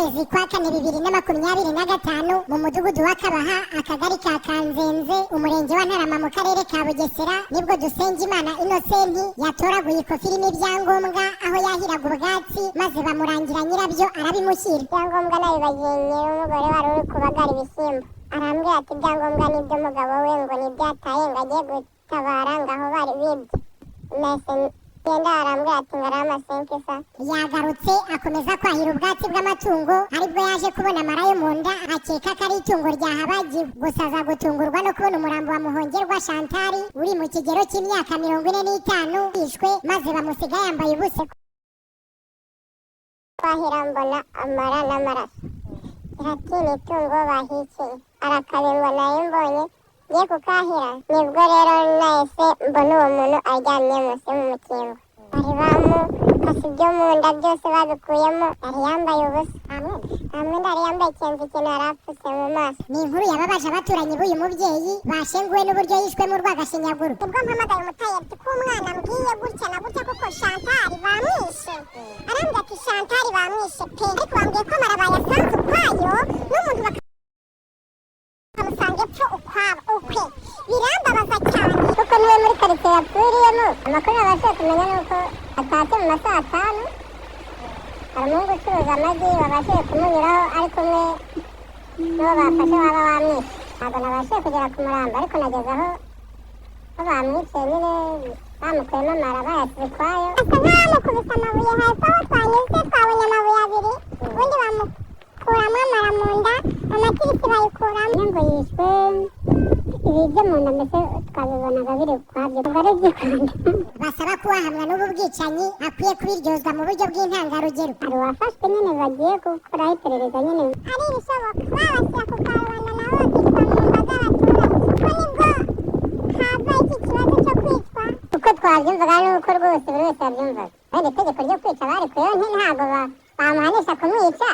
Kwezi kwa kane 2025, mu mudugudu wa Kabaha, akagari ka Kanzenze, umurenge wa Ntarama, mu karere ka Bugesera, nibwo Dusengimana Innocent yatoraguye ikofi irimo ibyangombwa aho yahiraga ubwatsi, maze bamurangira nyirabyo arabimushyira. Ibyangombwa nabibagiye nyir'umugore wari uri kubagara ibishyimbo. Arambwira ati ibyangombwa ni iby'umugabo we, ngo ni ibyataye, ngo agiye gutabara ngo aho bari bibye. Nahise ngenda, arambwira ati ngo ari amasenkisa. Yagarutse akomeza kwahira ubwatsi bw'amatungo, aribwo yaje kubona amara yo mu nda, akeka ko ari itungo ryahabagiwe. Gusa aza gutungurwa no kubona umurambo wa Muhongerwa Chantal uri mu kigero cy'imyaka 45 yishwe, maze bamusiga yambaye ubusa. Kwahira mbona amara n'amaraso. Ati ni itungo bahikiye. Arakabe ngo nayo mbonye ngiye kukahira, nibwo rero nahise mbona uwo muntu aryamye munsi mu mukingo. Bari bamukase ibyo mu nda byose babikuyemo, yari yambaye ubusa, nta mwenda yari yambaye, ikintu yari apfutse mu maso. Ni inkuru yababaje abaturanyi b'uyu mubyeyi, bashenguwe n'uburyo yishwemo urw'agashinyaguro. Nibwo mpamagaye umutayeri ati ko umwana mbwiye gutya na gutya, kuko Chantal bamwishe. Arambwira ati Chantal bamwishe pe, ariko bambwiye ko amara bayasanze ukwayo n'umuntu bakamusanga epfo ukwabo ukwe. Birambabaza cyane. Kuko niwe muri karitsiye yapfiriyemo. Amakuru nabashije kumenya ni uko atashye mu ma saa 5, hari umuhungu ucuruza amagi wabashije kumunyuraho ari kumwe n'uwo bafashe waba wamwishe. Ntabwo nabashije kugera ku murambo, ariko nageze aho aho bamwiciye nyine, bamukuyemo amara bayasize ukwayo. Asa nk'abamukubise amabuye. Hepfo aho twanyuze twabonye amabuye abiri, ubundi bamukuramo amara mu nda, amatirisi bayikuramo. Ngo yishwe ibi byo mu nda, mbese twabibonaga biri ukwabyo, ubwo ari iby'u Rwanda. Basaba ko uwahamwa n'ubu bwicanyi akwiye kubiryozwa mu buryo bw'intangarugero. Hari uwafashwe nyine, bagiye gukoraho iperereza nyine. Ari ibishoboka babashyira ku karubanda, nabo bakicwa mu mbaga y'abaturage, kuko nibwo hava iki kibazo cyo kwicwa. Uko twabyumvaga ni uko rwose buri wese yabyumvaga, wenda itegeko ryo kwica barikuyeho, ntabwo bamuhanisha kumwica.